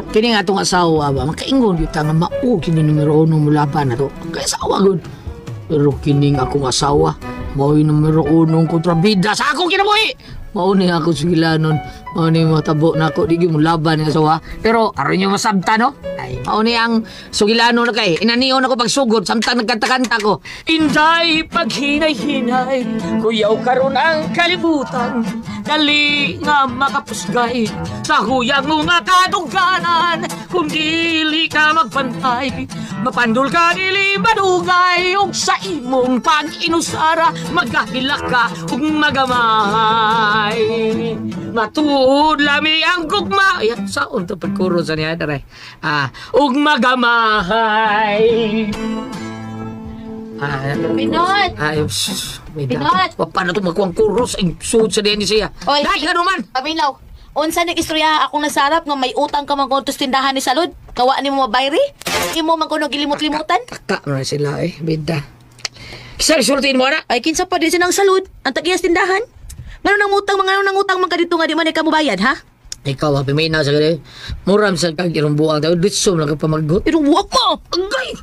Kini nga atong asawa ba, makaingon gyud ta nga mao kini numero uno mo laban na to. Kay asawa gud. Pero kining akong asawa, mao'y numero uno kontrabida sa akong kinabuhi. Mao ni ako sugilanon, mao ni matabo na ako, di gyud mo laban ng asawa. Pero aron nyo masabta, no? Ay, mao ni ang sugilanon na kay. Inaniyon ako pagsugod, samtang nagkanta-kanta ko. Inday, paghinay-hinay, kuyaw karon ang kalibutan. Dali nga makapusgay sa huyang mo nga kadugganan. Kung dili ka magbantay, mapandul ka dili madugay. Ug sa imong pag-inusara, magahilak ka ug magamay. Matuod lami ang gugma. Ayan, saon to pagkuro sa niya, taray. Ah, ug magamay. Ah, Pinot! Ay, shh, may Pinot! Paano ito makuha ang kuros? Ay, suod sa diyan siya. Oy. Dahil ka naman! Paminaw, unsa ning istorya akong nasarap nga may utang ka man kontos tindahan ni Salud? Kawa ni mo mabayri? Imo man kuno gilimot-limutan? Taka na sila eh, bida. Sir, sultiin mo na. Ay kinsa pa din sinang Salud ang tagiyas tindahan? Ngano nang utang mga nang utang man ka dito nga di man ka mobayad ha? Ikaw, ha, piminaw sa gali. Muram sa kag irong buang tayo. Ditsom lang ka pamaggot. Irong buang mo. Agay!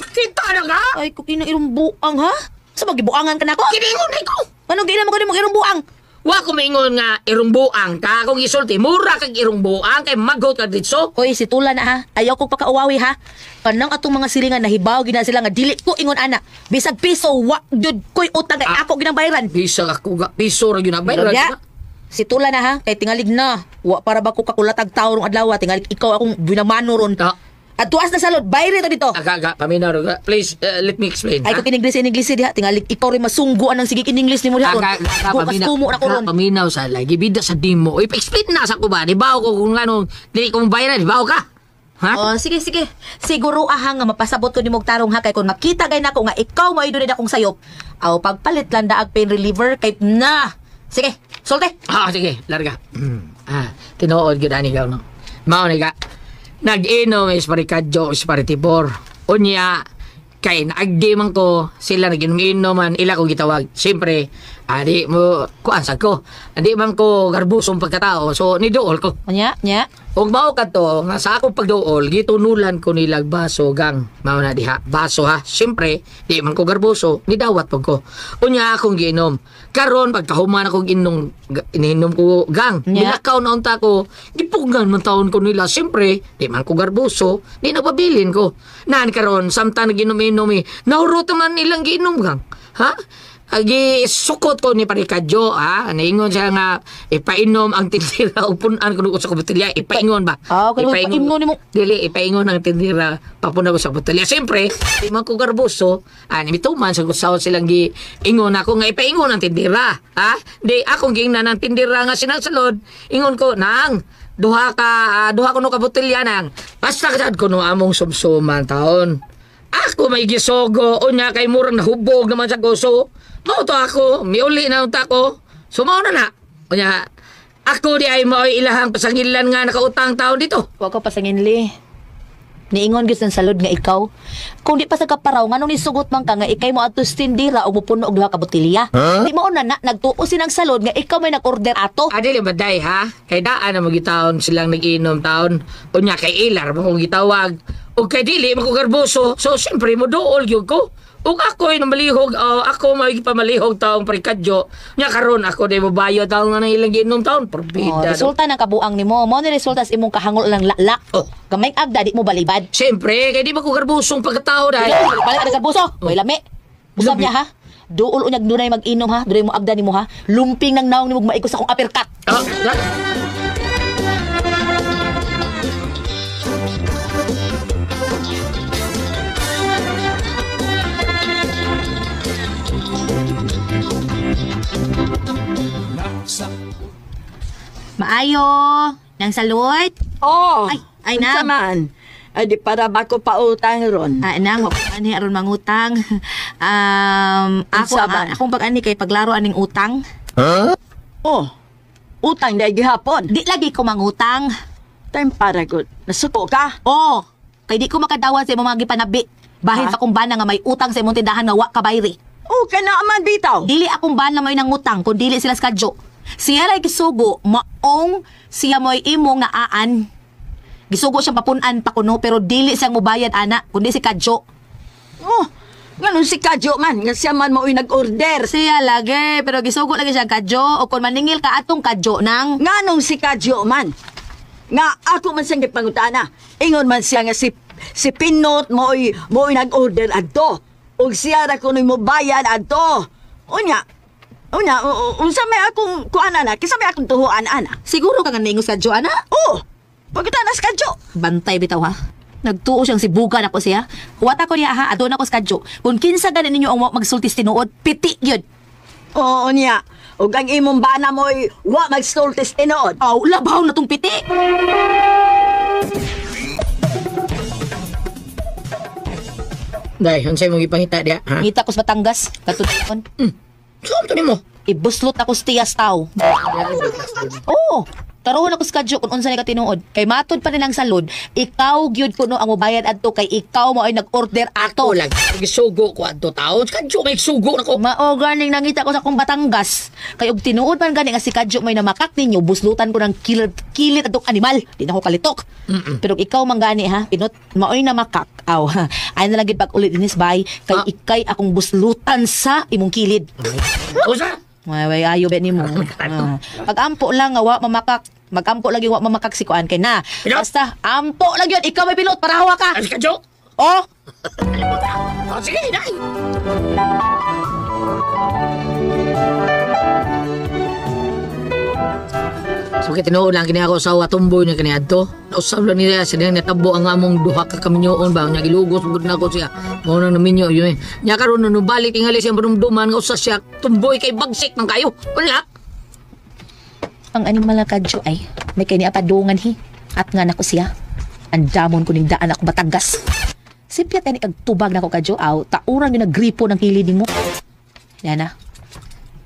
Kita na ka! Ay kuki na irong buang ha? Sa magibuangan ka nako? Kiningon ikaw! Anong giila mo kanimo irong buang? Wa ko maingon nga irong buang ka. Kung isulti, mura kag irong buang kay magot ka ditso. Oy, si Tula na ha. Ayaw kong pakauwawi ha. Kanang atong mga silingan nahibaw gina sila nga dili ko ingon ana. Bisag piso wa jud koy utang kay ako ginang bayaran. Bisa ako ga, piso ra gyud na bayran. Ya. Si Tula na ha, kay tingalig na. Wa para ba ko kakulatag tawo rong adlaw, tingalig ikaw akong binamano ron. Ah. At tuas na salod, bayri to dito. Aga, aga, paminaw ra. Please, let me explain. Ay ha? ko kiningles iningles diha, tingalig ikaw rin masungguan ang sige iningles nimo diha ron. Aga, aga, Bukas paminaw. kumo na ko ron. Aga, paminaw sa lagi. Bida sa dimo. Ipa-explain na sa ko ba? Di ba ko kung anong dili ko bayaran, di ba ka? Ha? Oh, sige sige. Siguro aha nga mapasabot ko nimog tarong ha kay kung makita gay nako nga ikaw mo dunay akong sayop. Aw pagpalit lang daag pain reliever kay na. Sige, sulte. Ah, sige, larga. Ah, tinuod gyud ani gaw no. Mao ni ka. Nag-inom is parikadyo is paritibor. Unya kay naagdi man ko sila nag-inom-inom man ila ko gitawag. Siyempre, adi mo kuan sad ko. Adi man ko garbusong pagkatao. So niduol ko. Nya, nya. Ug mao kadto nga sa akong pagduol gitunulan ko nilag baso gang. Mao na diha baso ha. Siyempre, di man ko garbuso, nidawat pag ko. Unya akong giinom. Karon pagkahuman akong inom, ininom ko gang. Nya. Bilakaw na unta ko. Gipugan man taon ko nila. Siyempre, di man ko garbuso, di nagpabilin ko. Naan karon samtang naginom-inom eh, nahurot man ilang giinom gang. Ha? Agi sukot ko ni Parikadyo, ha? Naingon siya nga ipainom ang tindira o punan ko sa botelya, ipaingon ba? Ah, okay, ipaingon nimo. Dili ipaingon ang tindira papuna ko sa botelya. Siyempre, di man ko garbuso, ani mituman sa gusaw silang gi ingon ako nga ipaingon ang tindira, ha? Di akong giingnan ang tindira nga sinangsalod, ingon ko nang duha ka duha kuno ka botelya nang. Basta kasad kuno among sumsuman taon. Ako may gisogo, unya kay murang nahubog naman sa guso. Mao to ako, miuli na unta ko. So mao na na. Unya, ako di ay mao'y ilahang pasangilan nga nakautang taon dito. Wa ko pasanginli. Niingon gyud sa salud nga ikaw. Kung di pa sa kaparaw nganong nisugot man ka nga ikay mo atos tindira o mupuno og duha ka botelya. Di mao na na nagtuo sinang salud nga ikaw may nag-order ato. Adili ba day ha? Kay daan na magitaon silang nag-inom taon. Unya kay ilar mo kong gitawag. O kay dili mo ko garboso. So siyempre mo duol gyud ko. Ug ako'y namalihog, oh, ako may pamalihog taong parikadyo. Nya karon ako di mo bayo taong nga nang ilang giinom taon. Oh, Porbida. resulta ng kabuang nimo. Mao ni resulta sa imong kahangol lang laklak. Oh. Gamay agda di mo balibad. Siyempre, kay di ba ko garbusong pagkatao dahil. Balik ka garbuso. Hoy lami. Usab Lami. niya ha. Duol unyag dunay mag-inom ha. Dunay mo agda nimo ha. Lumping nang naong nimo maigos akong uppercut. Ah, Maayo. Nang salud. Oh, Ay, ay, unsa nang. man. Ay, di para ba ko pautang ron? Ah, nang wa ko ani aron mangutang. Ako Unsa man? akong pag-ani kay paglaro aning utang. Oh, utang dahil gihapon. Di lagi ko mangutang. Time para good. Nasuko ka? Oh, kay di ko makadawat sa imong mga gipanabi. Bahin Ha? sa akong bana nga may utang sa imong tindahan nga wa ka bayri. Oh, kana man bitaw. Dili akong bana may nangutang kun dili sila skadyo. Siya ray gisugo maong siya mo'y imong naaan. Gisugo siyang papunan pa kuno pero dili siyang mobayad ana, kundi si Kadyo. Oh, nganong si Kadyo man, nga siya man mao'y nag-order. Siya lagi, pero gisugo lagi siyang Kadyo o kung maningil ka atong Kadyo nang. Nganong si Kadyo man? Nga ako man siyang gipangutana. Ingon man siya nga si Pinot mo'y nag-order adto. Ug siya ra kuno'y mobayad adto. Unya, unya, unsa may akong kuan ana? Kinsa may akong tuhuan ana? Siguro ka nga niingon sa Kadyo ana? Oh, pagkutana si Kadyo. Bantay bitaw ha. Nagtuo siyang sibugan ako siya. Huwata ko niya ha, aduna ko sa Kadyo. Kung kinsa gani ninyo ang magsultis tinuod, piti gyud. Oo niya. Ug ang imong bana mo'y wa magsultis tinuod. Aw, labaw na tong piti. Day, unsay mong ipangita diya, ha? Ngita ko sa Batangas, katuon. Saan to nimo? Ibuslot ako sa tiyas tao. Oo. Taruhon ako sa Kadyo kung unsa ni ka tinuod. Kay matod pa nilang salod, ikaw gyud kuno ang mobayad adto kay ikaw mo ay nag-order ato. Ako lang, gisugo ko adto taon. Kadyo may sugo nako. Mao ganing nangita ko sa akong Batangas. Kay og tinuod man gani nga si Kadyo may namakak ninyo, buslutan ko ng kilit kilit atong animal. Di na ko kalitok. Pero ikaw man gani ha, pinot maoy namakak. Aw, ha. Ay na lang gid pag ulit dinis bay kay ikay akong buslutan sa imong kilid. Usa? Way, way ayo be nimo. Ah. Pag-ampo lang nga wa mamakak. Magampo lagi wa mamakak si kuan kay na. Pinot? Basta ampo lang yun, ikaw may pilot para hawa ka. Ay, Kadyo. Oh, Oh, sige, day. So kay tinuod lang kini ako sa tumboy na kini adto. Nausab lang nila sa niyang natabo ang among duha ka kaminyoon ba nya gilugos gud nako siya. Mao nang naminyo yun. Nya karon no balik tingali siyang panumduman nga usa siya tumboy kay bagsik man kayo. Wala. Ang animal na Kadyo ay may kay ni apadungan hi. At nga nako siya. Ang damon ko ning daan ako Batangas. Simpya tayo ni kag tubag nako Kadyo aw taurang yun nagripo ng kilid nimo. Yan na.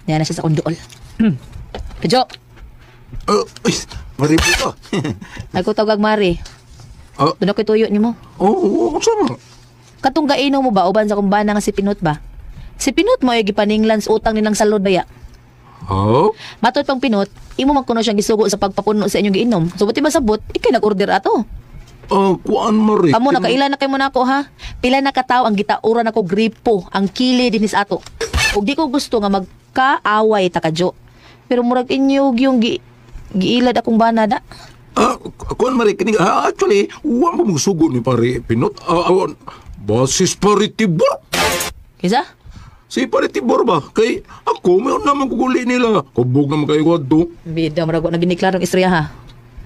Yan na siya sa kondool. Kadyo, Ay, maripo ka. ay ko tawag Mari. Ah. Doon ako tuyo nimo. Oo, oh, sama. Katong gaino mo ba uban sa kumbana nga si Pinot ba? Si Pinot mo ay gipaninglan sa utang nilang salod baya. Oh? Matod pang Pinot, imo man kuno siyang gisugo sa pagpapuno sa inyong giinom. So buti masabot, ikay nag-order ato. Ah, kuan mari. Amo nakaila na kay mo nako ha. Pila na kataw ang gitauran ako gripo, ang kili dinis ato. Ug di ko gusto nga magkaaway ta kadyo. Pero murag inyo yung giilad akong bana da. Ah, kuan mari kini actually, wa mo magsugo ni pare Pinot. Basis pare Tibor. Kisa? Si pare Tibor ba? Kay ako may naman kuguli nila. Kubog naman kayo kadto. Bida murag wa naginiklarong istorya ha.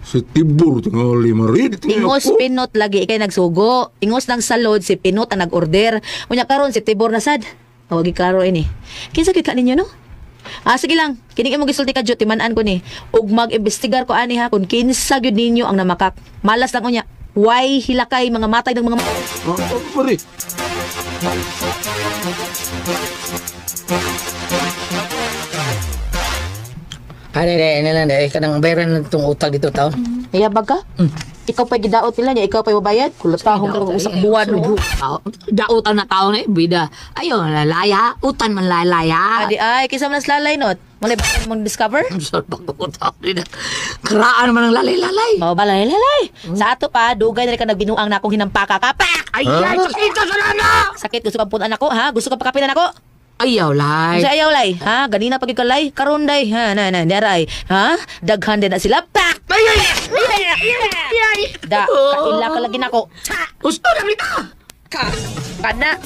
Si Tibor tingali mari di tingali Ingos ako. Pinot lagi ikay nagsugo. Ingos ng salod si Pinot ang nag-order. Unya karon si Tibor na sad. Wagi klaro ini. Kinsa gyud ka ninyo no? Ah, sige lang. Kining imong gisulti ka timan-an ko ni. Ug mag-imbestigar ko ani ha kung kinsa gyud ninyo ang namakak. Malas lang unya. Why hilakay mga matay ng mga Mari. Ay, day, day, lang, day. Kanang bayaran na itong utang dito taon. Niyabag ka? Ikaw pa gidaot nila niya, ikaw pa babayad. Kulotahong ka usak buwan mo. Dautan na taon eh, bida. Ayaw, lalaya. Utan man lalaya. Adi ay, kinsa man lalay not. Malay ba mong discover? Sorry, pagkutaon nila. Karaan man ang lalay-lalay. Oh, balay lalay. Sa ato pa, dugay na rin ka nagbinuang na akong hinampaka ka. Pak! Ay, ay, sakit ka sa nana! Sakit, gusto kang punan ako, ha? Gusto kang pakapinan ako? Ayaw, lay. Sa ayaw lay, ha? Ganina pag ikalay, karon day, ha? Na na, daray, ha? Daghan din na sila. Pak! Ay, ay, ay, ay, ay. Da, kaila ka lagi nako. Gusto na nito! Ka, kana.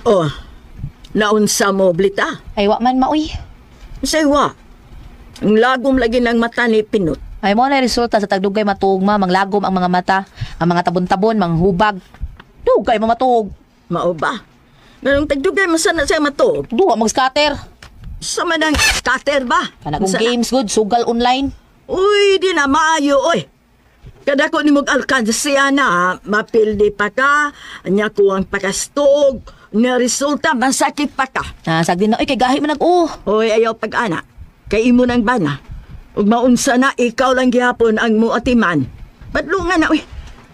Oh, naunsa mo blita. Ay, wa man maoy. Saywa. Ang lagom lagi ng mata ni Pinot. Ay mo na resulta sa tagdugay matuog ma, manglagom ang mga mata, ang mga tabon-tabon, manghubag. Dugay mo matuog. Mao ba? Nganong tagdugay man sana siya matuog. Duwa mag-scatter. Sa manang scatter ba? Kana kung Sana- games good, sugal online. Uy, di na maayo, oy. Kada ko ni mong alkansiya na, mapildi pa ka, anya ko ang pakastog, na resulta, masakit pa ka. Ah, sagdi na, oy kay gahi man nag-oh. Oy, ayaw pag-ana, kay imo nang bana. Ug maunsa na, ikaw lang gihapon ang muatiman. Badlo nga na, uy.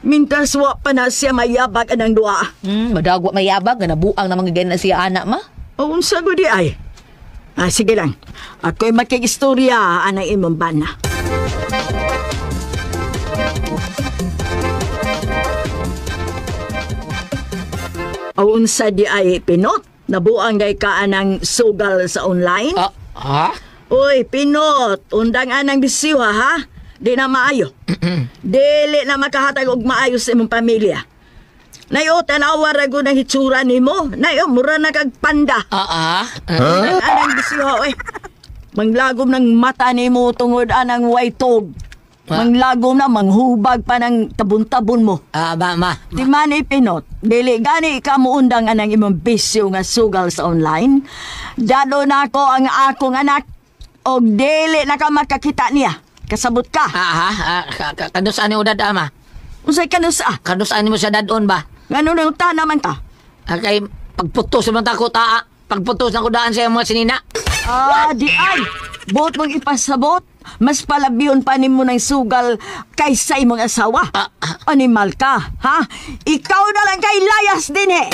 Mintas wa pa na siya mayabag anang duha. Madagwa mayabag nga nabuang na mga ganyan na siya anak ma. O unsa gud di ay? Ah, sige lang. Ako'y makigistorya anang imong bana. O unsa di ay Pinot? Nabuang gay ka anang sugal sa online? Ah, ha? Uy, Pinot, undang anang bisiw ha? Di na maayo. Dili na makahatag og maayo sa imong pamilya. Nayo, tanawa ra gud ang hitsura nimo. Nayo, mura na kag panda. Ah, ah? Huh? Anang bisiw, oy. Manglagom ng mata nimo tungod anang white tog. Manglagom na, manghubag pa ng tabon-tabon mo. Ah, ba, ma. Di man eh, Pinot, dili gani ka muundang anang imong bisyo nga sugal sa online. Dado na ako ang akong anak og dili na ka makakita niya. Kasabot ka. Ah, ha? Ah, kanus-an ni udad, ama? Unsay kanus-a? Kanus-an mo siya dadon ba? Ngano nang ta naman ka? Ah, kay pagputos naman ta ko taa. Pagputos na ko daan sa mga sinina. Ah, di ay. Buot mong ipasabot. Mas palabiyon pa nimo ng sugal kaysa imong asawa. Ah, ah. Animal ka, ha? Ikaw na lang kay layas din eh.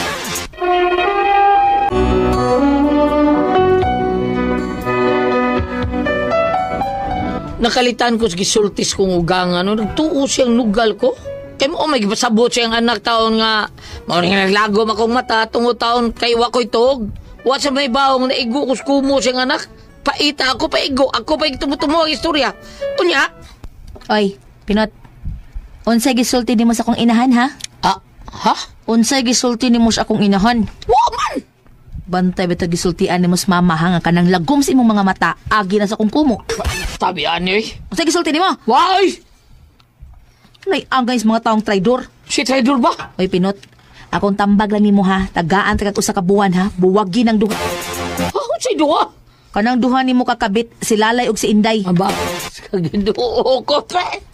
Nakalitan ko sa gisultis kong ugang ano, nagtuo siyang nugal ko. Kay mo may gipasabot siyang anak taon nga mao nga naglagom akong mata tungo taon kay wa ko'y tuog. Wa sa may bawong naigo ko kumo siyang anak. Paita ako, paigo ako, pa tumutumo ang istorya. Unya, Oy, Pinot. Unsay gisulti nimo sa akong inahan ha? ah, ha? Unsay gisulti nimo sa akong inahan? Wa man! Bantay bitaw gisultian nimo sa mama ha nga kanang lagom sa imong mga mata agi na sa akong kumo. Tabi ani oy. Unsay gisulti nimo? Why? Nay angay sa mga taong traidor. Si traidor ba? Oy Pinot, akong tambag lang nimo ha. Tagaan ta kag usa ka buwan ha. Buwagi ng duha. Ha, unsay duha? Kanang duha nimo kakabit si Lalay ug si Inday. Aba, kaginoo ko, pre.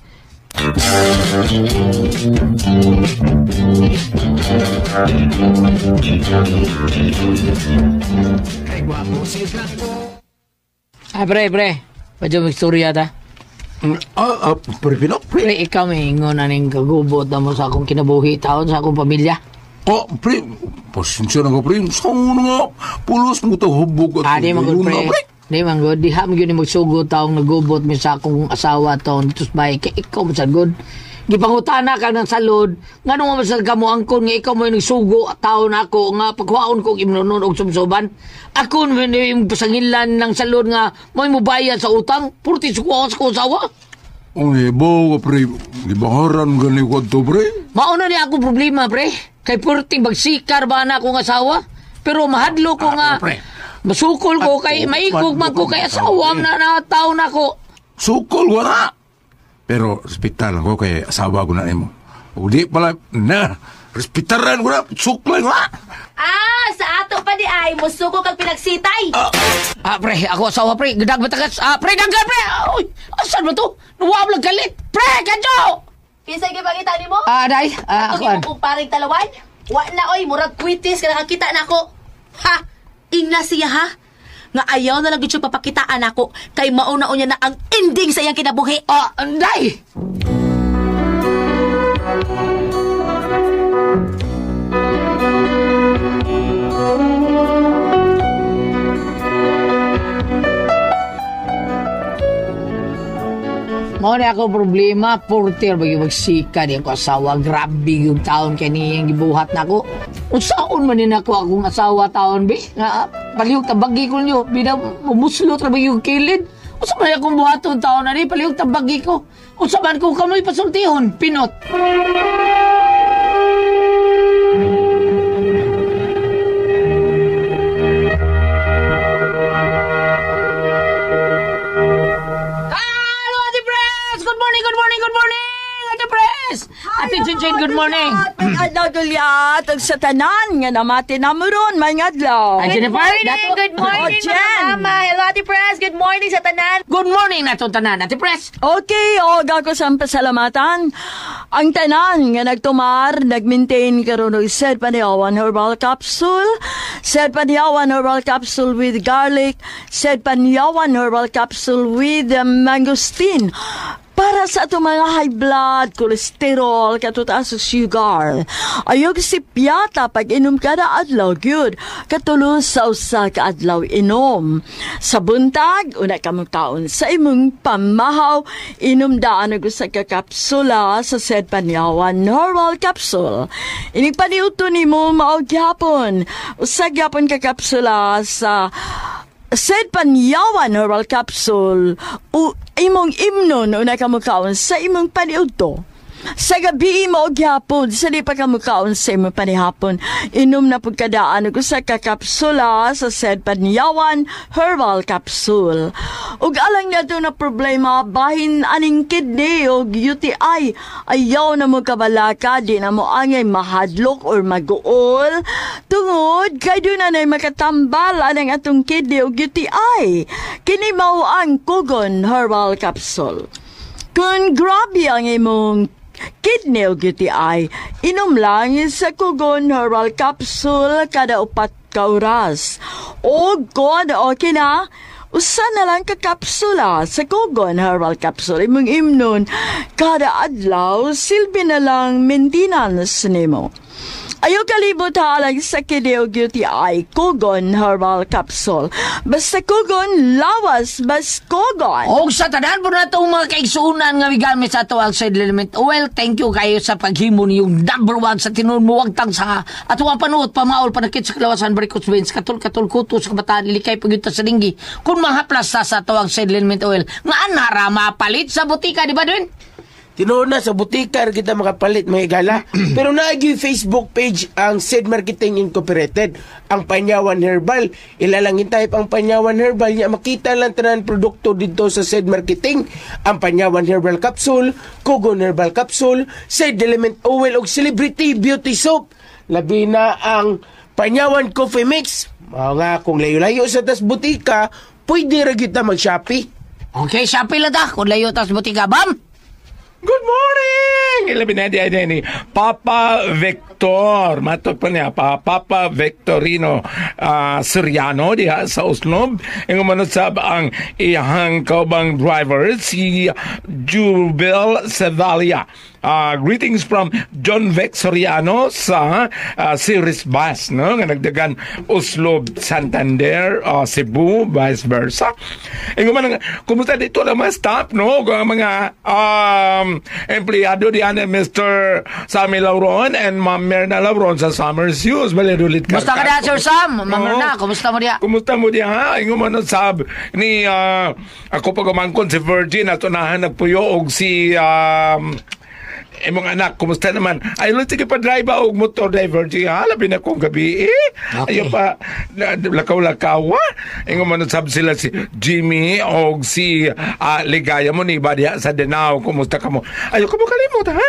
Ah, pre, pre. Medyo magstorya ta. Ah, ah, pre Pinot, pre. Pre, ikaw may ingon aning kagubot na mo sa akong kinabuhi taon sa akong pamilya. Ah, pre, pasensya na ka, pre. Sa una nga, pulos mo ito hubog at Ah, di man good, yun na, pre. Di man good. Diha mo yun magsugod taong nagubot mi sa akong asawa taon dito sa bahay. Kay ikaw man sad good. Gipangutana ka ng salod. Ngano nga man sad ka mo angkon nga ikaw mo yung nagsugo taon ako nga paghuaon ko imnonon og sumsuban. Ako man yung pasangilan ng salod nga mo'y mubayad sa utang. Purti suko sa akong asawa. Ang ibaw ka, pre. Gibaharan gani ko to, pre. Mauna ni akong problema, pre. Kay purting bagsikar ba na akong asawa? Pero mahadlo ko nga. Ah, pre. Masukol ko kay At, maikog man ko kay asawa na na tao na ko. Sukol ko na. Pero respetar lang ko kay asawa ko na nimo. O di pala, na, respetaran ko na, suklay ko na. Ah, sa ato pa di ay musuko kag pinagsitay. Ah, pre, ako asawa, pre. Gadag batakas. Ah, pre, danggal, pre. Uy, asan ba to? Nuwab lang galit. Pre, kadyo! Kinsay gipangita nimo? Ah, day. Ah, Ako ako. imong kumparing talawan? Wa na oy, murag kwitis ka nakakita nako. Ha? Ingna siya ha? Nga ayaw na lang gyud siya papakitaan ako kay mauna unya na ang ending sa iyang kinabuhi. Ah, day! Mao na ako problema, porter bagyo magsika di ako asawa, grabe yung taon kay niyang gibuhat nako. Unsaon man ni nako akong asawa taon be? Nga palihog tabagi ko niyo, bida mumuslot ra ba yung kilid? Unsa man akong buhaton taon ani palihog tabagi ko. Unsa man ko kamoy pasultihon, Pinot. Hello, Ate Pres! Good morning, good morning, good morning! Ate Pres! Ate Chinchin, good morning! May adlaw, Dulyat, ug sa tanan nga namati na mo ron, may adlaw. Ay, Jennifer! Dato- Good morning, Oh, mga Jen. mama. Hello, Ate Pres. Good morning sa tanan. Good morning na itong tanan, Ate Pres! Okay, og ako sa pasalamatan. Ang tanan nga nagtumar, nag-maintain karon og Sed Paniawan Herbal Capsule, Sed Paniawan Herbal Capsule with garlic, Sed Paniawan Herbal Capsule with mangosteen. Para sa atong mga high blood, cholesterol, katutaas sa sugar. Ayog si piyata pag inom kada adlaw gyud. Katulo sa usa ka adlaw inom. Sa buntag, una ka kaon sa imong pamahaw, inom daan og usa ka kapsula sa Said Panyawan Herbal Capsule. Inig paniudto nimo mao gyapon. Usa gyapon ka kapsula sa Said Panyawan Herbal Capsule o imong imnon una ka mukaon sa imong paniudto. Sa gabi mo gyapon, sa di pa ka mukaon sa imong panihapon, inom na pagkadaan og usa ka kapsula sa Said Panyawan Herbal Capsule. Ug alang nato na problema bahin aning kidney og UTI, ayaw na mo kabalaka, di na mo angay mahadlok or maguol tungod kay duna na makatambal anang atong kidney og UTI. Kini mao ang Kugon Herbal Capsule. Kung grabe ang imong kidney o UTI, inom lang sa Kugon Herbal Capsule kada 4 ka oras. O kung okay na, usa na lang ka kapsula sa Kugon Herbal Capsule. Imong imnon kada adlaw, silbi na lang maintenance nimo. Ayaw kalibot halang sa kidney o UTI, Kugon Herbal Capsule. Basta Kugon, lawas, bas Kugon. Og sa tanan po na itong mga kaigsuunan nga migamit sa ato ang Said Element Oil, thank you kayo sa paghimo niyong number one sa tinuod mo wagtang sa ato ang panuot, pamaol, panakit sa kalawasan, varicose veins, katul-katul, kuto sa kabataan, ilikay pagyuta sa dinggi. Kung mahaplas ta sa ato ang Said Element Oil, nga anara mapalit sa butika, di ba Dwayne? Tinuod na sa butika kita makapalit mga igala. Pero naagi Facebook page ang Said Marketing Incorporated, ang Panyawan Herbal. Ilalangin type ang Panyawan Herbal niya makita lang tanan produkto dito sa Said Marketing, ang Panyawan Herbal Capsule, Kugon Herbal Capsule, Said Element Oil ug Celebrity Beauty Soap. Labi na ang Panyawan Coffee Mix. Mao nga kung layo-layo sa tas butika, pwede ra gyud ta mag-Shopee. Okay, Shopee lang ta. Kung layo tas butika, bam! Good morning! Ilabi na di ni Papa Victor. Matod pa niya, pa Papa Victorino Soriano diha sa Oslob. Ang umanod sab ang iyahang kaubang driver, si Jubel Sevalia. Greetings from John Vic Soriano sa Series Bus, no? Nga nagdagan Oslob, Santander, Cebu, vice versa. Ingon man, kumusta dito ang mga staff, no? Ang mga empleyado di ana Mr. Sammy Lauron and Ma'am Myrna Lauron sa Summer's Use. Balidulit ka. Kumusta ka diha, Sir Sam? Ma'am Myrna, kumusta mo diha? Kumusta mo diha, ha? Ingon man sab ni ako pag umangkon si Virgin at unahan nagpuyo og si imong anak, kumusta naman? Ay, sige pa drive og motor driver, Virgin, ha? Labi na kong gabi, eh. Okay. Ayaw pa, lakaw-lakaw, ha? Ingon man sab sila si Jimmy og si Ligaya mo ni iba diha sa Danao. Kumusta ka mo? Ayaw ko mo kalimot, ha?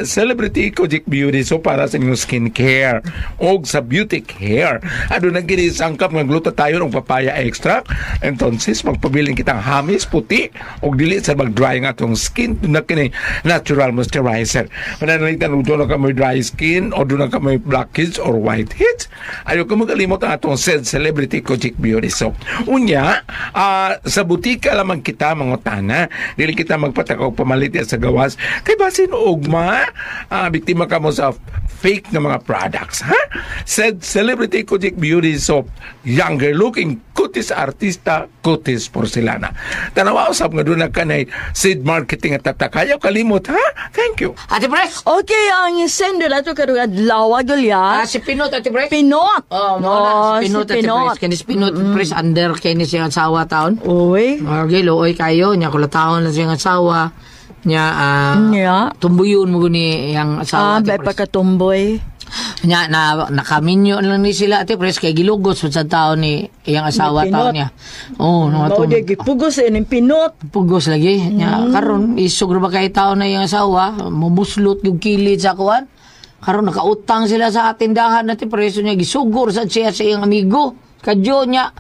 Celebrity Kojic Beauty. So, para sa inyong skincare og sa beauty care. Aduna gini sangkap nga glutathione og papaya extract. Entonces, magpabilin kitang hamis, puti, og dili sa mag-dry nga atong skin. Doon na kini natural moisturizer. Mananalitan og doon na ka may dry skin o doon na ka may blackheads or whiteheads. Ayaw ko magalimot ang atong said Celebrity Kojic Beauty Soap. Unya, sa butika lamang kita mangutana. Dili kita magpatakaw pamalit sa gawas. Kay basin ugma, biktima ka mo sa fake na mga products, ha? Said Celebrity Kojic Beauty Soap, younger looking, kutis artista, kutis porcelana. Tanawa usab nga doon na kanay Said Marketing at tatakayaw kalimot, ha? Thank you. Ate Pres? Okay, ang sender na ito karong adlaw, Gulya. Si Pinot, Ate Pres? Pinot. Oh, mo na, si Pinot, si Ate Pinot. Pres. Kani si Pinot, Ate Pres, under kini siyang asawa taon. Uy. Okay, luoy kayo. Nya kulataon na siyang asawa. Nya, Nya. tumbuyon mo guni yang asawa, Ate Bay Pres. pagkatumboy. Nya, na, nakaminyo lang ni sila, Ate Pres, kay gilugos sa taon ni iyang asawa Ni Pinot. taon niya. Oh, no, Mao di gipugos ining Pinot. Pugos lagi. Nya, karon isog ra ba kay taon na iyang asawa, mubuslot yung kilid sa kuan. Karon nakautang sila sa tindahan na preso niya gisugor sa siya sa iyang amigo. Kadyo niya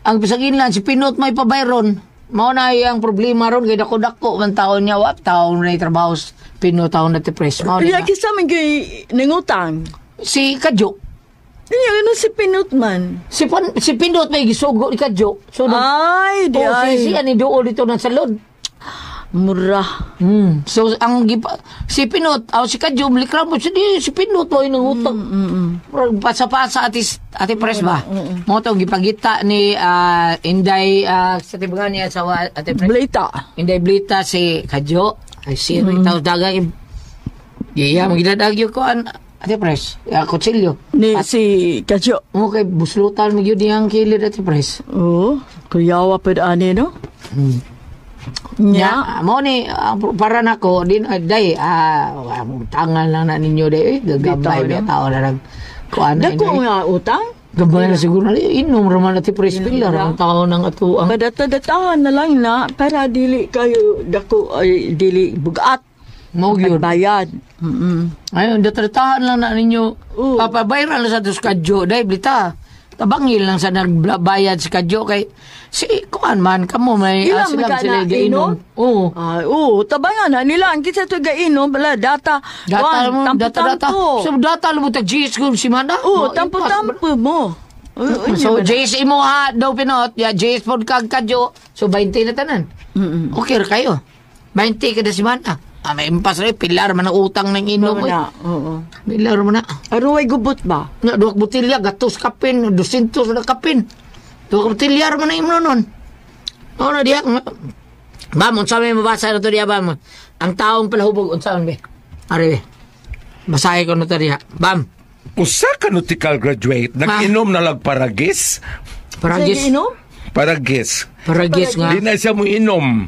ang bisaginlan si Pinot may pabayron. Mao na iyang problema ron kay dako-dako man taon niya wa taon na trabaho Pinot taon na ti pres. Mao Kaya na. kisa man gyud nangutang. Si Kadyo. Kaya ano si Pinot man? Si Pinot may gisugo ni Kadyo. So, Ay, di oh, ay. si ani duol dito ng salod. Mura. So ang gipa, si Pinot, aw si Kadyo reklamo si di si Pinot mo inang utang. Murag pasa-pasa ati ati Pres ba? Mo to gipagita ni Inday sa tibugan niya sa ati Pres. Blita. Inday Blita si Kadyo. Ay si mm. Dagang iya magidadagyo ko an ati Pres. Kutsilyo. Ni si Kadyo. Mo kay buslutan mo gyud niyang kilid ati Pres. Oo, kuyawa pud ani no. Nya. Ya, mo ni para nako din day tangan lang na ninyo day eh, gagambay Bitaw, ba no? tao na nag kuan na Dako inay. nga utang. Gambay na siguro na inom ra man ati Pres Pilar ang tao ng ato ang Padata-datahan na lang na para dili kayo dako ay dili bugat mo gyud. bayad. Ayun, datratahan lang na ninyo. Oo. Papabayran lang sa dos kadyo day blita. Tabangil lang sa nagbayad si kadyo kay si kuan man kamo may Ilang sila man ka sila na gainom. Oo. Ay, oo, tabangan na nila ang kinsa to gainom bala data. Data kuan, mo, data data. tampo-tampo. So data mo ta GS kung si mana. Oo, Mo, tampo-tampo mo. Oo, So, unya ba na? JS imo ha, daw pinot, ya, JS pod kag kadyo. So, 20 na tanan. Okay ra kayo. 20 kada semana. May impas rin, pilar man ang utang ng inom. Mao Oy. na, oo. Pilar man na. Aron way gubot ba? Nga, duwag botilya, gatos kapin, 200 na kapin. Duwag botilya man na imo nun. Oo na diya. Bam, unsa may mabasa na to diya, bam. Ang taong palahubog, unsa man be? Ari be. Basahin ko na to diya. Bam. Usa ka nautical graduate, nag-inom na lang paragis. Paragis. Sige, inom? Paragis. Paragis nga. Di na siya mo inom.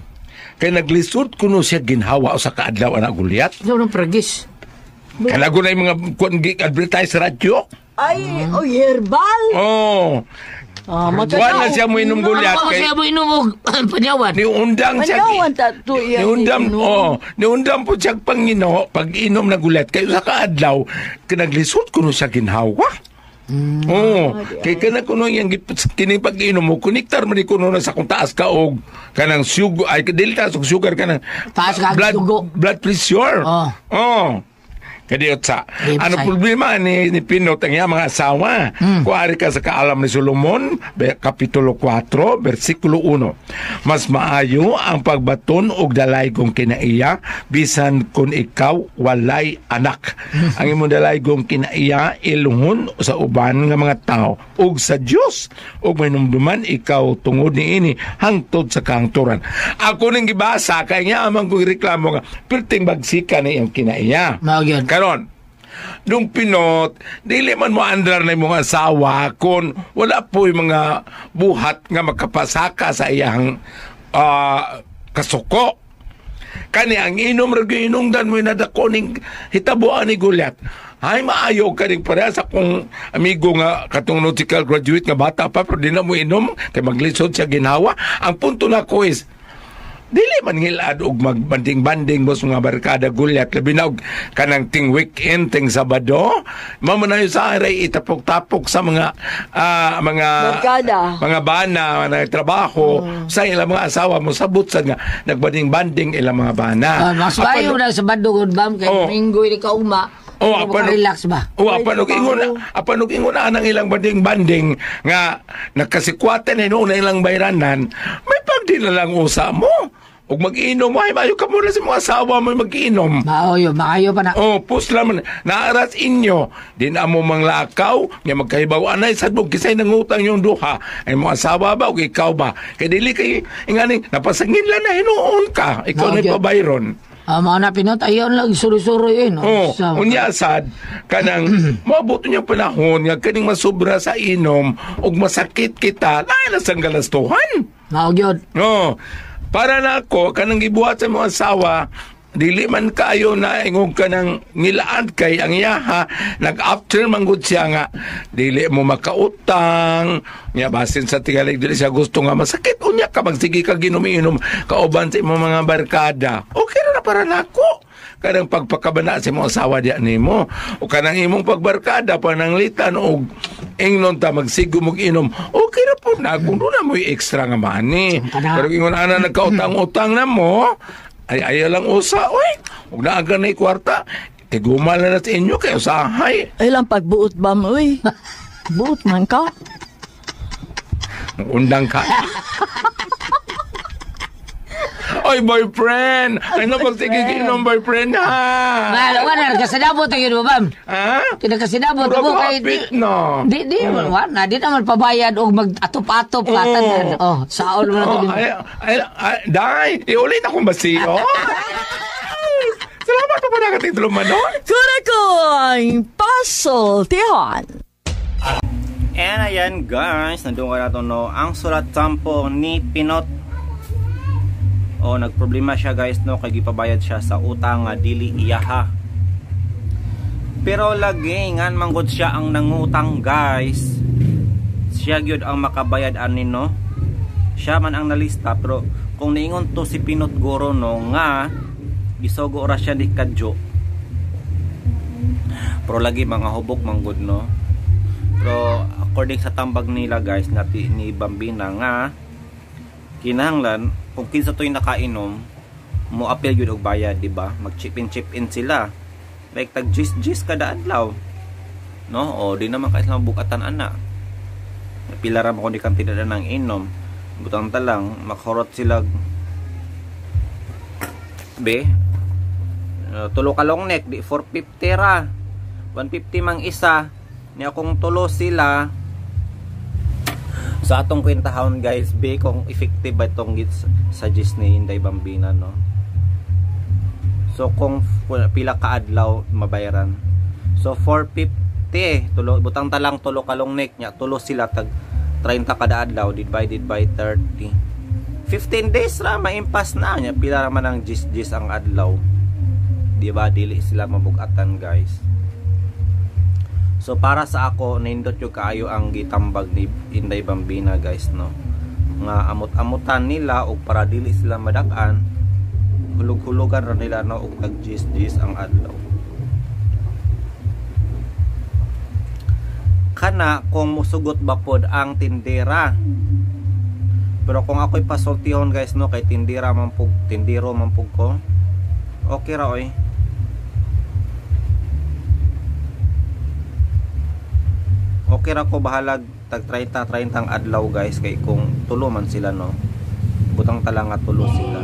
Kay naglisod kuno siya ginhawa sa kaadlaw anak gulyat. Ano ng paragis? Kanago na yung mga kuan advertise sa radyo. Ay, oh, herbal. Oh. Ah, Wala na siya mo inom gulyat Ano kay siya mo inom og panyawan? niundang siya. Panyawan ta to iya. Niundam, inom. oh, niundam po siya pangino pag inom na gulyat kay sa kaadlaw kinaglisod kuno siya ginhawa. Oo, kay kana kuno yang kini pag inom mo konektar man ni kuno na sa kung taas ka og kanang sugar ay dili taas og sugar kanang Taas ka og blood, dugo. blood pressure. Oh. Oh. Kadiyot sa. Di, Ano say. problema ni Pinot ang iyang mga asawa? Kuari ka sa kaalam ni Solomon, Kapitulo 4, versikulo 1. Mas maayo ang pagbaton og dalaygong kinaiya bisan kung ikaw walay anak. Ang imong dalaygong kinaiya iluhon sa uban nga mga tao ug sa Dios ug mainumduman ikaw tungod niini hangtod sa kahangturan. Ako ning gibasa kay nga amang kong reklamo nga perting bagsika ni iyang kinaiya. Mao gyud. Karon, nung pinot, dili man mo andar na imong asawa kung wala po yung mga buhat nga makapasaka sa iyang kasuko. Kani ang inom ra gyud inungdan mo nadako ning hitabuan ni Goliath. Ay maayo ka ning pareha sa akong amigo nga katong nautical graduate nga bata pa pero di na mo inom kay maglisod siya ginhawa. Ang punto na ko is dili man ngilad og magbanding-banding boss mga barkada gulyat labi na og kanang ting weekend ting Sabado mamanayo sa aray itapok-tapok sa mga mga Barkada. mga bana mga trabaho sa ilang mga asawa mo sabot sad nga nagbanding-banding ilang mga bana. Mas maayo na sa bandugod bam kay Oh. Domingo ini ka uma. Oh, Pero apan relax ba? Oh, apan og ingon, apan og ingon anang ilang banding-banding nga nakasikwatan na noon na ilang bayranan, may pagdi na lang usa mo. Ug mag-inom, ay mayo ka muna sa mga asawa mo mag-inom. Maayo, maayo pa na. Oh, pus man naaras inyo. Di na mo manglakaw, nga magkahibaw anay sad mo kisay nangutang yung duha. Ay mo asawa ba o ikaw ba? Kay dili kay ingani napasangin lang na hinuon ka. Ikaw na Okay. pabayron. Mao na pinot ayon lang suri-suri eh no. Oh, unya sad kanang moabot niya panahon nga kaning masubra sa inom ug masakit kita, lain na sang galastuhan. Mao gyud. No. Para na ako kanang gibuhat sa mga asawa, dili man kayo na ingog ka ng ngilaan kay ang iyaha nag-after man gud siya nga dili mo makautang nya basin sa tingalig dili siya gusto nga masakit unya ka magsige ka ginom-inom kauban sa imong mga barkada. Okay ra na para nako kanang pagpakabana sa imong asawa diya nimo o kanang imong pagbarkada pananglitan og ingnon ta magsigo mog inom, okay ra po na kung doon na mo'y extra nga money. Kana. Pero ingon ana nagkautang-utang na mo, ay ayaw lang usa oy, ug naa ka na kwarta, tiguma na na sa inyo kay usahay. Ay lang pagbuot ba mo, uy. Buot man ka. Undang ka. Oy, boyfriend! Ay, no, pagsigig inom, boyfriend, ha? Well, wala kasinabot ang yun, bam. Ha? Kinakasinabot Murag mo kay hapit na. Di wala di naman pabayad og mag-atop-atop ka tanan. Oh, saon mo na Oh, to. ay, ay, ay, day, iulit akong basiyo. Salamat pa pa nakating tulumanon. Kurakoy pasultihan. And ayan guys, nandun ka na to, no, ang sulat sampo ni Pinot. O nagproblema siya guys no, kay gipabayad siya sa utang nga dili iyaha. Pero lagi ngan manggod siya ang nangutang guys. Siya gyud ang makabayad ani no. Siya man ang nalista pero kung niingon to si Pinot Goro no nga gisogo ra siya ni Kadjo. Pero lagi mga hubog manggod no. Pero according sa tambag nila guys nati ni Bambina nga kinahanglan kung kinsa to'y nakainom mo appeal gyud og bayad, di ba? Mag chip in sila. Like tag jis jis kada adlaw. No? O di naman kay sila bukatan ana. Pila ra mo ni kantidad ng inom. Butang ta lang makhorot sila be. Tulo ka long neck di 450 ra. 150 mang isa. Niya kung tulo sila sa atong kwentahon guys, be kung effective ba itong suggest ni Inday Bambina no. So kung pila ka adlaw mabayaran. So 450 tulo butang talang tulo ka long neck nya tulo sila tag 30 kada adlaw divided by 30. 15 days ra maimpas na nya pila ra man ang jis-jis ang adlaw. Di ba dili sila mabugatan guys. So para sa ako nindot yung kaayo ang gitambag ni Inday Bambina guys no. Nga amot-amutan nila og para dili sila madag-an, hulug-hulugan ra nila no og tag jis-jis ang adlaw. Kana kung musugot ba pod ang tindera. Pero kung ako'y pasultihon guys no kay tindera man pug tindero man pug ko. Okay ra oy. Okay ra ko bahalag tag 30 ang adlaw guys kay kung tulo man sila no. Butang tala nga tulo sila.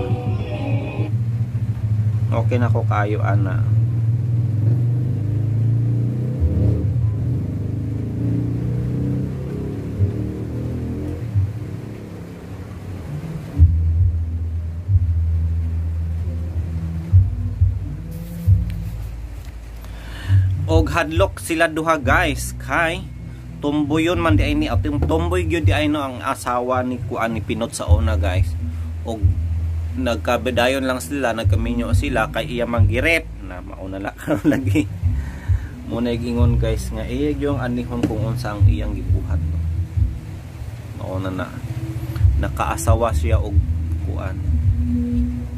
Okay na ko kaayo ana. Og hadlok sila duha guys kay tomboyon man di ay ni ating tomboy gyud di ay no ang asawa ni kuan ni Pinot sa una guys. Og nagkabedayon lang sila, nagkaminyo sila kay iya manggirep na mauna la karon lagi. Muna ingon guys nga iya gyud ang anihon kung unsa ang iyang gibuhat no. Mauna na nakaasawa siya og kuan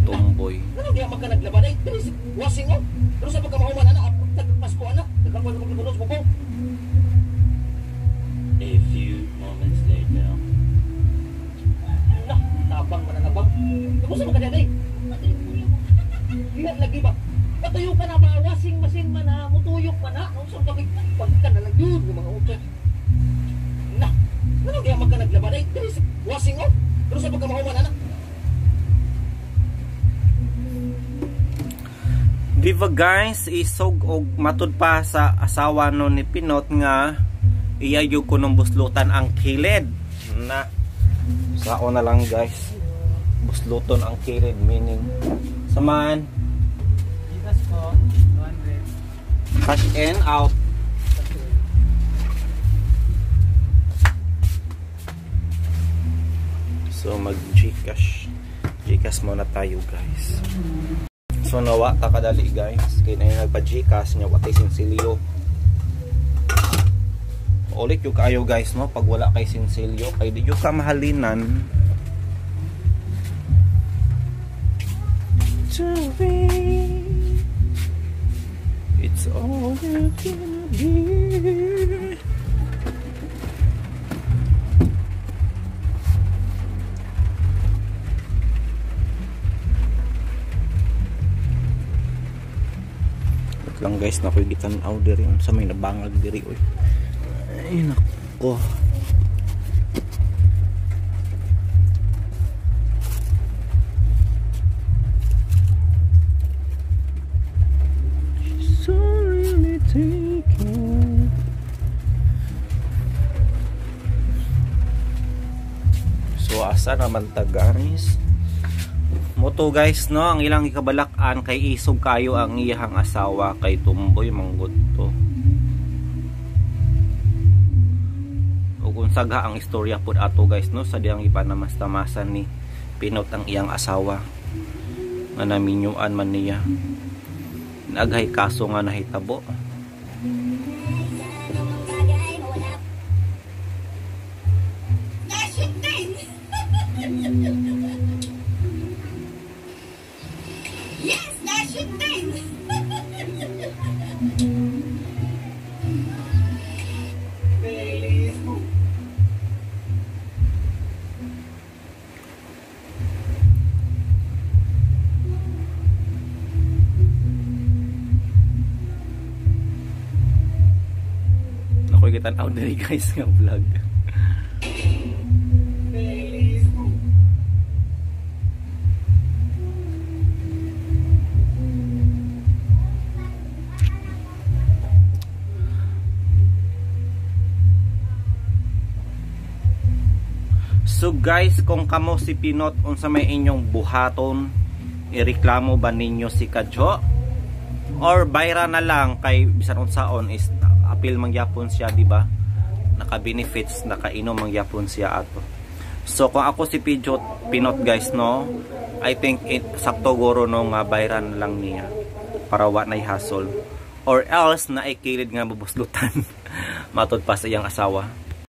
tomboy. Ano diya magka naglaban ay dili wasing oh. Pero sa pagkamahuman ana tagpasko ana, nagkakuan mo gibulot mo. A few moments later. Nah, tabang man na bang. Kumusta man ka diyan ay? Diyan lagi ba? Patuyo ka na ba wasing machine man ha, mutuyok man ha. Unsa ka pagka na lang yun mga utot. Nah, ano diya magka naglaban ay dili wasing oh. Pero sa pagkamahuman ana. Di ba guys, isog og matud pa sa asawa no ni Pinot nga iya yung kunong buslutan ang kilid. Na sao na lang guys. Busluton ang kilid meaning saman. Cash in out. So mag GCash. GCash muna tayo guys. So nawa ta kadali guys. Kay na yung nagpa-GCash niya watay sinsilyo. Ulit yung kaayo guys no pag wala kay sinsilyo kay di yung kamahalinan. To be, it's all you can be. Wait lang guys, nakoy gitan-aw diri unsa may nabangag diri oy. Ay nako. So really taken. So asa naman ta, guys? Moto guys, no, ang ilang ikabalak-an kay isog kayo ang iyang asawa kay tumboy manggod to. Ug unsa ga ang istorya pud ato guys, no, sa diyang ipanamastamasan ni Pinot ang iyang asawa nga naminyuan man niya. Naghay kaso nga nahitabo. Ako'y gitan-aw diri guys nga vlog. So guys, kung kamo si Pinot, unsa may inyong buhaton, ireklamo ba ninyo si Kadjo? Or bayra na lang kay bisan unsaon is apil mangyapon siya, di ba? Naka-benefits, nakainom mangyapon siya ato. So kung ako si Pinot guys, no, I think it, sakto guro no nga bayran lang niya para wa nay hassle. Or else na ikilid nga bubuslutan. Matod pa sa iyang asawa.